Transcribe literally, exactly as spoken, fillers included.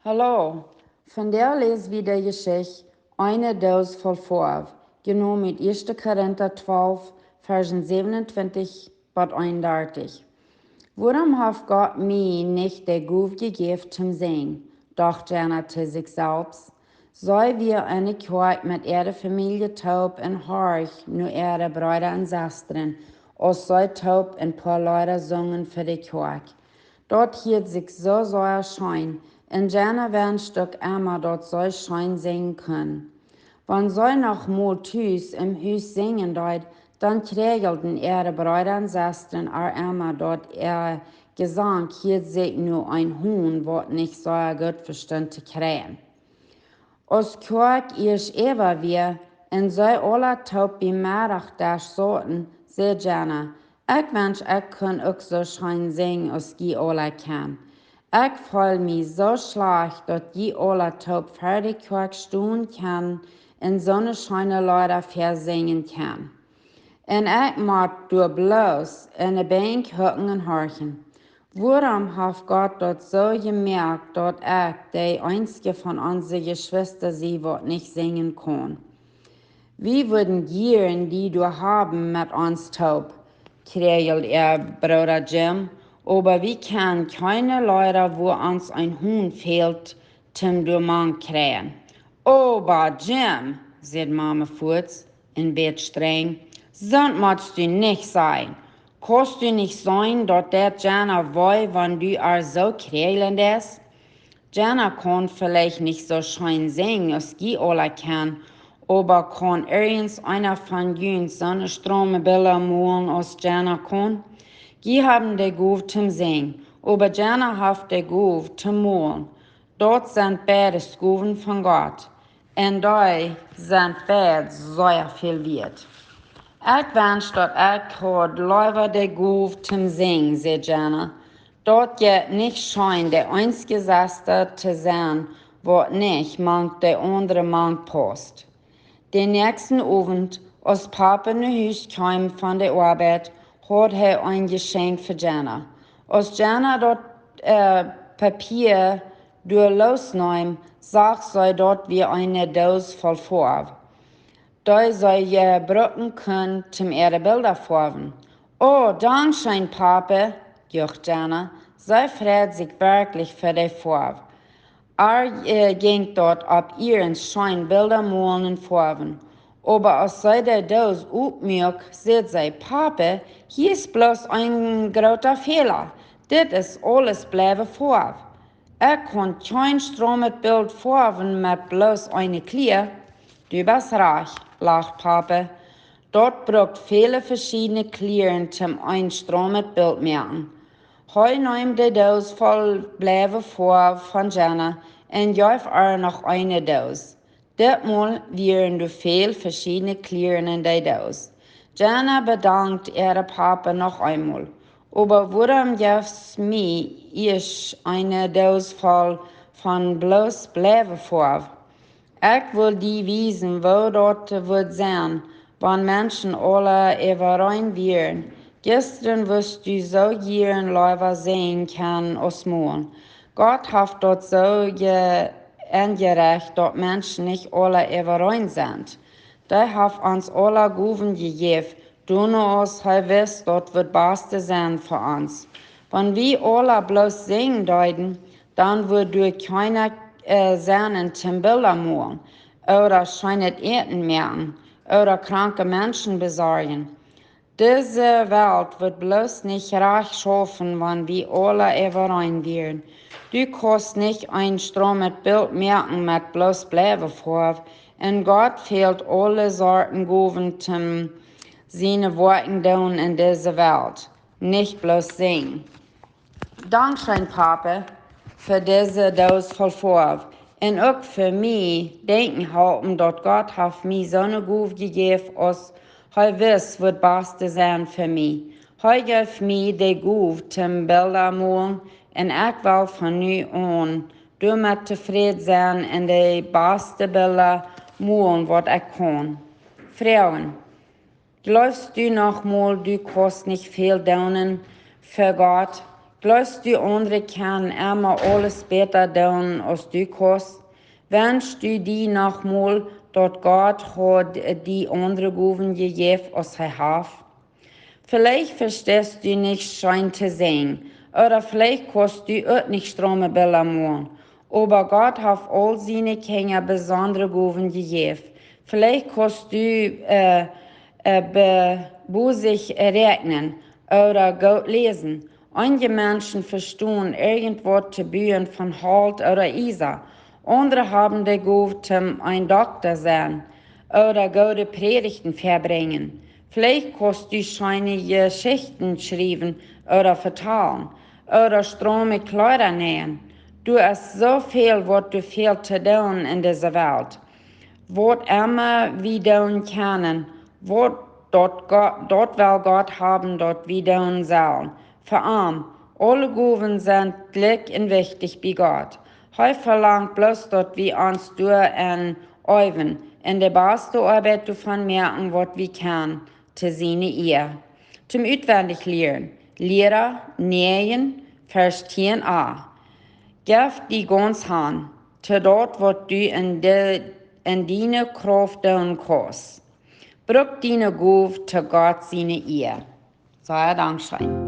Hallo, vondoag läs wie de Jeschicht Eene Doos voll Foaw, jenomen ut ieeschte Korinta twalf, Varschen säwenuntwintich bat eenundartich. Wuarom haft Gott mie nich de Gow jejäft toom sinjen? Docht Jana to sikj selfst. See wia enne Kjoakj met äare Famielje toop un horcht no äare Breeda un Sestren, aus see toop een poa Leeda sungen fa de Kjoakj. Daut hieed sikj soo sea scheen, un Jana wenscht uk emma, daut see scheen sinjen kunn. Wan see noch mol tus em Hus sinjen deed, dan kjräajelden äare Breeda un Sestren ar emma, daut äa Jesank hieed sikj no een Hon, waut nich sea goot vestunt to kjrieen. Aus Kjoakj ieescht äwa wia un see aula toop biem Meddachdesch sauten, säd Jana: Ekj wensch, ekj kunn uk soo scheen sinjen aus jie aula kjennen. Ekj feel mie soo schlajcht, daut jie aula toop ver de Kjoakj stonen kjennen un soone scheene Leeda väasinjen kjennen. Un ekj mott doa bloos enne Benkj hucken un horchen. Wuarom haft Gott daut soo jemoakt, daut ekj de eensje von onse Jeschwista sie, waut nich sinjen kaun? Wie wudden jieren die doa haben met ons toop, kjräajeld äa Brooda Jim, oba wie kjennen kjeene Leeda, wua ons een Hon fält, toom doa mank kjrieen. Oba Jim, säd Mame fuaz, een bät strenj, soont motst du nich sajen. Kaust du nich seenen, daut deit Jana wee, wan du ar soo kjräajlen deist? Jana kaun veleicht nich soo scheen sinjen aus jie aula kjennen, oba kaun irjent eena von junt soone strome Bilda molen aus Jana kaun? Jie haben de Gow toom sinjen, oba Jana haft de Gow toom molen. Daut sent beides Gowen von Gott, un dee sent beid sea väl wieet. Ekj wensch, daut ekj haud leewa de Gow toom sinjen, säd Jana. Daut jeit nich scheen, de eensje Sesta to sennen, waut nich mank de aundre mank paust. Dän näakjsten Owent, aus Papa no Hus kjeem von de Oabeit, haud hee een Jeschenkj fa Jana. Aus Jana daut, äh, Papia doa loosneem, sach see, daut wia eene Doos voll Foaw, dee see jebruken kunn, toom äare Bilda foawen. O, dankscheen, Papa, jucht Jana. See freid sikj werkjlich fa de Foaw. Ar, äh, jinkj daut opp, iernst scheen Bilda molen un foawen. Oba aus see de Doos opmuak, säd see: Papa, hia es bloos een groota Fäla. Dit es aules bleiwe Foaw. Ekj kaun kjeen stromet Bilt foawen met bloos eene Klia. Du best rajcht, lacht Papa. Daut brukt väle veschiedne Klieren, toom een stromet Bilt moaken. Hee neem de Doos voll bleiwe Foaw von Jana un jeef ar noch eene Doos. Ditmol wieren doa väl veschiedne Klieren en de Doos. Jana bedankt äare Papa noch eemol. Oba wuarom jefst mie ieescht eene Doos voll von bloos bleiwe Foaw? Ekj well die wiesen, woo daut wudd sennen, wan Menschen aula äwareen wieren. Jistren wust du soo jieren leewa sinjen kjennen aus molen. Gott haft daut soo je-, enjerecht, daut Menschen nich aula äwareen sent. Dee haft ons aula Gowen jejäft, doano aus hee wist, daut wudd baste sennen fa ons. Wan wie aula bloos sinjen deeden, dan wudd doa kjeena, äh, sennen toom Bilda molen, ooda scheenet Äten moaken, ooda kranke Menschen besorjen. Dise Welt wudd bloos nich rajcht schaufen, wan wie aula äwareen wieren. Du kaust nich een stromet Bilt moaken met bloos bleiwe Foaw, un Gott fält aule Sorten Gowen toom siene Woakjen doonen en dise Welt, nich bloos sinjen. Dankscheen, Papa, fa dise Doos voll Foaw. Un uk fa mie denkjen halpen, daut Gott haft mie soone Gow jejäft, aus hee wist, waut baste sennen fa mie. Hee jeef mie de Gow toom Bilda molen, un ekj well von nu aun doamet tofräd sennen un de baste Bilda molen, waut ekj kaun. Froagen. Jleefst du noch mol, du kaust nich väl doonen fa Gott? Jleefst du, aundre kjennen emma aules bäta doonen aus du kaust? Wenschst du die noch mol, daut Gott haud die aundre Gowen jejäft aus hee haft? Veleicht vesteist du nich scheen to sinjen, ooda veleicht kaust du uk nich strame Bilda molen, oba Gott haft aul siene Kjinja besondre Gowen jejäft. Veleicht kaust du äh, äh, be, busich räakjnen ooda goot läsen. Eenje Menschen vestonen irjentwaut to buen von Holt ooda Iesa. Aundre haben de Gow toom een Dokta sennen ooda goode Prädichten vebrinjen. Veleicht kaust du scheene Jeschichten schriewen ooda vetalen, ooda strame Kjleeda nähen. Doa es soo väl, waut doa fält to doonen en dise Welt. Waut emma wie doonen kjennen, waut daut, Go- daut well Gott haben, daut wie doonen sellen. Fa am, aule Gowen sent jlikj un wichtich bie Gott. Hee velangt bloos, daut wie ons doaenn eewen un de baste Oabeit doavon moaken, waut wie kjennen, to siene Ea. Toom utwendich lieren, Liera näajen, Varsch tieen a. Jeff die gaunz han, to daut, waut du en, de, en diene Krauft doonen kaust. Bruk diene Gow to Gott siene Ea. Sea dankscheen.